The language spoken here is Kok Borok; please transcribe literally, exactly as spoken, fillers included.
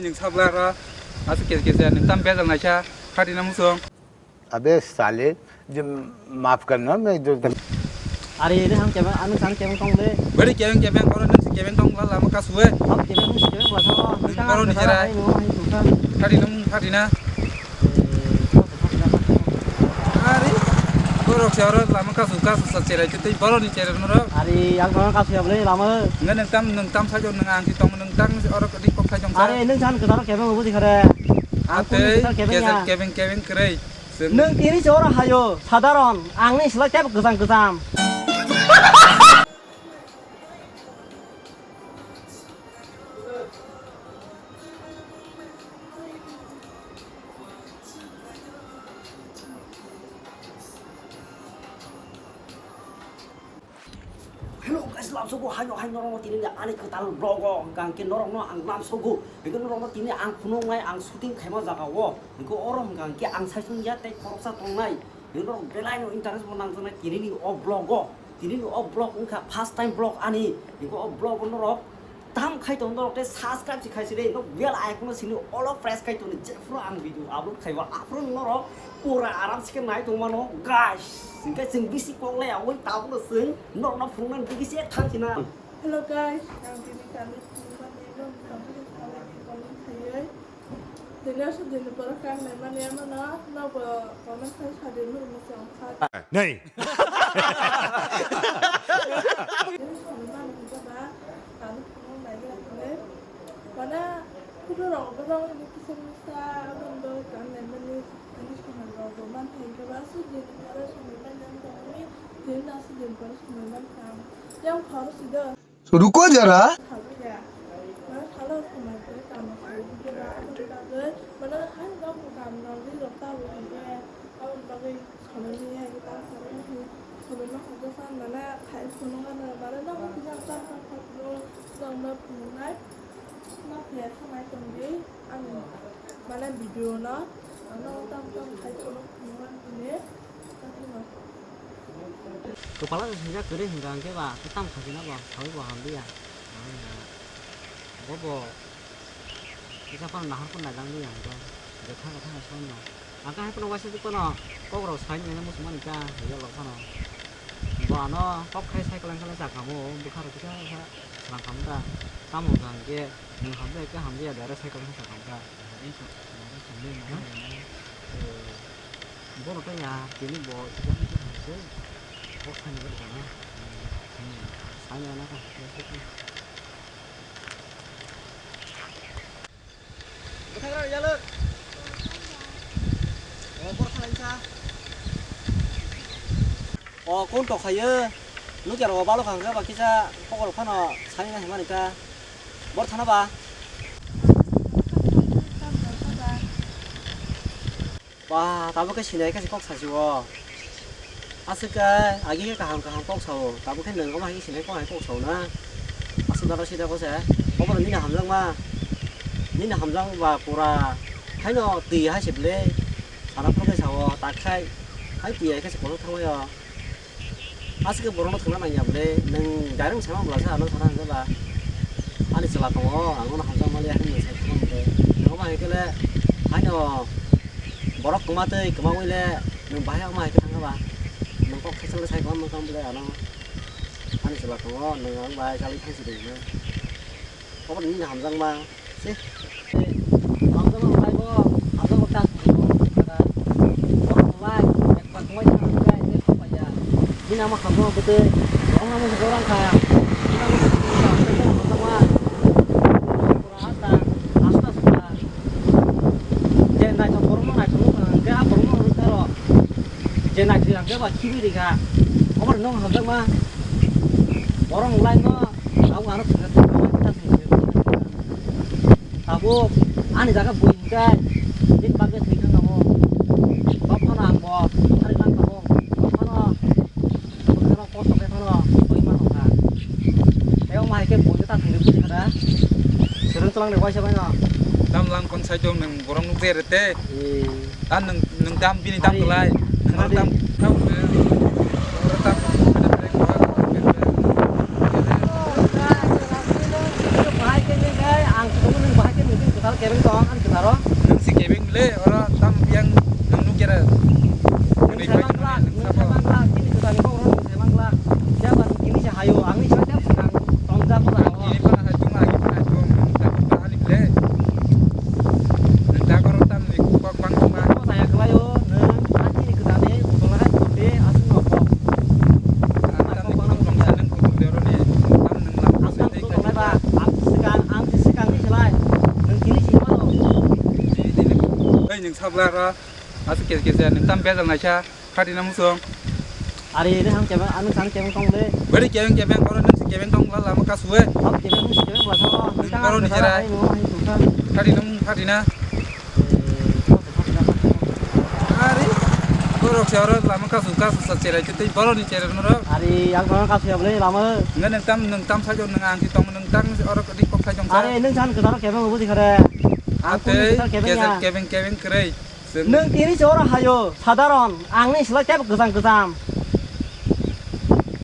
Nwng sabla ro, aswk kesa kesa, nwng tam bejal naikha, khatina muchung. अबे साले, जो माफ करना, मैं जो Are, ini ang kebeng, ano sang kebeng tong le. Bari kebeng kebeng, oro nwng si kebeng tong la lama kasu e. Ang kebeng si kebeng la tong. Nwng oro ni jera. Khatina mung khatina. Are, borok se oro lama kasu kasu sa cherai tei borok ni cherai norok. Are, ang borok kasu ya bole lama. Nwng nwng tam nwng tam sajong nwng ang si tong nwng tang oro kadi kok sajong sa. Are, nwng san kwtal kebeng obo di khare. Ang kuni kwtal kebeng ya. Kebeng kebeng kwrwi. Nwng tini se oro hayo, sadharon, ang ni slai tebo kwcham kwcham. Hello guys, lamsogo haino hai norokno tini ani kwtal vlog o hwnkha hwnkhe norokno ang lamsogo, hwnkhe norokno tini ang phunuknai ang shooting khaima jaga o, hwnkhe oro hwnkha hwnkhe ang saichung ya tei khoroksa tongnai, hwnkhe norok belai no interest bo nangjaknai tini ni o vlog o, tini ni o vlog wngkha first time vlog ani, hwnkhe o vlog o norok Tam khai tong norok tei subscribe se khai se de, nok bell icon no sini all press khai tong, jephru ang video upload khaiba aphuru norok pura aram se nai tong mano guys. Hingke chwng bisi kok lai awoi tabuk no chwng norok no phunuknani bisi thang sina. Hello guys, ang tini kami phunukma tei norok tamo khe salai ni comment khaiwi. Tini aswk din ni borok kang naimani ano no, nobo comment khai sadi nukmo se ongkha. Nei. Tini samani mani hingke ba, Tani phunuk naigra hwnwi. Mana photo rok bo rw hwnwi kisa misa aboni bagwi tani naimani tini samani rok bo mantha hwnkhe ba aswk din pore samani manya wng tongmani tini no aswk din pore samani mankha ang. Yang khoro si do. Ruko jara. Thalwi ya. Mana thalo samani pore tamo khawi hwnkhe ba aboni bagwi mana hai rok bo kam rok ri rok tabuk hwnkhe aboni bagwi. Somoimani hai ta somoimani hai somoima kok bwsa mane khai phunukgano mane nogo kisa tam tam khai phunuk tongma phunuknai ma phiya thangnai tongdi ani mane video no ang nogo tam tam khai phunuk phunukgani hwnwi. Kwpala se swijak kwrwi hwnkha hwnkhe ba khe tam khajina bo saui bo hamliya. Bo bo kisa phano nahar phano nailang liya hwnkhe. Bwtha bwtha no sono. Ang khe hai phano waisa twi phano kok rok sai manya muchung mani ta hwnkhe lok phano. Bo ano kok khai sai kwlwng kwlwng chakha mo bwkha rok kisa kisa swrang kha mo ta. Tamo hwnkha hwnkhe nwng hamjai khe hamjai ya direct sai kwlwng sakha mo ta. Bono tei ya tini bo kisa kisa hamjai kok sai ni bwkha no. Sai manya kha. Bwkhagra rijalo. O, bor khalai sa. O, kun tok khayo. Nukya rogo balo khangkhe ba kisa kokol phano sani na himani ka. Bor thana ba. Ba, tabuk khe sinai khe se kok sasi o. Aswk khe agi khe kaham kaham kok sao, tabuk khe nwng omo hai khe sinai kok hai kok sao na. Aswk dada sida kok se, obo nini hamjakma, nini hamjakma ba pura haino twi hai se bwle, sana phuru khe sao, tak khai hai twi hai khe se kolok thangbai o. Aswk khe borokno thwngna nangya bwle, nwng direct sama bwlasa ano sana hwnjaba. Ani chwla tongo, ang bono hamjakma le, haino sai thangma bwle. Nwng omo hai khe le, haino borok kwma twi kwma wi le, nwng bahai omo hai khe thangkha ba. Nwng kok khe chwla sai kwma mwkang bwle ano. Ani chwla tongo, nwng ang bai chalwi thangsi de hwnwi. Obo nini hamjakma. Se. Hamjakma bai bo, hamjakma ta. Bo bai, ekbar bai ta bai se khapaya. Nini ama hamjakma bwtwi. Ang ama se gorang kha. Nini ama se gorang kha. Hamjakma. Pura asta, asta asta. Je naithok borokno naithok wngkha hwnkhe a borokno hwnwi taro. Je naithok hwnkhe ba khibi rikha. Obo nwng hamjakma. Borok wnglaino abo ano thwngkha thwngkha ta thwngkha. Tabuk ani jaga bui hwnkhe bini bagwi thwikha tabuk. Bophano ang bo thari lang tabuk. Bophano Bwkhano kosto khe phano oi ma tongkha. Tei omo hai khe buino ta thwngwi buji kha da. Swrwng twlang de waisa baino. Dam lang kon sai tong nwng borok nuk de re te. Ee. Ta nwng, nwng dam bini dam kwlai. Nwng dam, dam kwlai. Nwng dam. Bahai khe nwng khe ang tongmani nwng bahai khe nwng tini kwtal kebeng Tong ani kwtharo. Nwng si kebeng le, oro tam yang nwng nuk kera. Nwng sai mangla, nwng sai mangla, chini kwthani kok oro nwng sai mangla. Siya ba nwng kini se hayo, ang ni sa tep sikang tong ja ko da o. Ini pa hai tung lagi pa hai tung, nwng ta pa ani le. Nwng ta koro tam ni kok bang tung ba. Ko saya kelayo, nwng achini kwthani, tong lagai kote, asung no kok. Tam ni kok bang tung sa nwng kok tung dero ni, tam nwng lam. Asung kok tung lagai ba, ang sikang, ang sikang ni selai. Nwng kini si mano. Oi, nwng sabla ra. Aswk kesa kesa, nwng tam bejal naisa, khati na musong. Ari, ini ang kebeng, ano sang kebeng tong le. Bari kebeng kebeng, oro nwng si kebeng tong la lama kasue. Hap kebeng, si kebeng bela tong. Nwng oro ni chera. Khati nwng, khati na. Ari, borok se oro lama kasu, kasu sa cherai, tei borok ni cherai norok. Ari, ang kono kasu ya bole lama. Nwng nwng tam, nwng tam sa jong, nwng ang si tong, nwng tang oro di kok sa jong sa. Ari, nwng san kwtharo kebeng obo di khare. Ang kuni kwthar kebeng ya. Kebeng, kebeng kwrwi. Nwng tini se oro hayo, sadaron, ang ni slai tebo kwcham kwcham.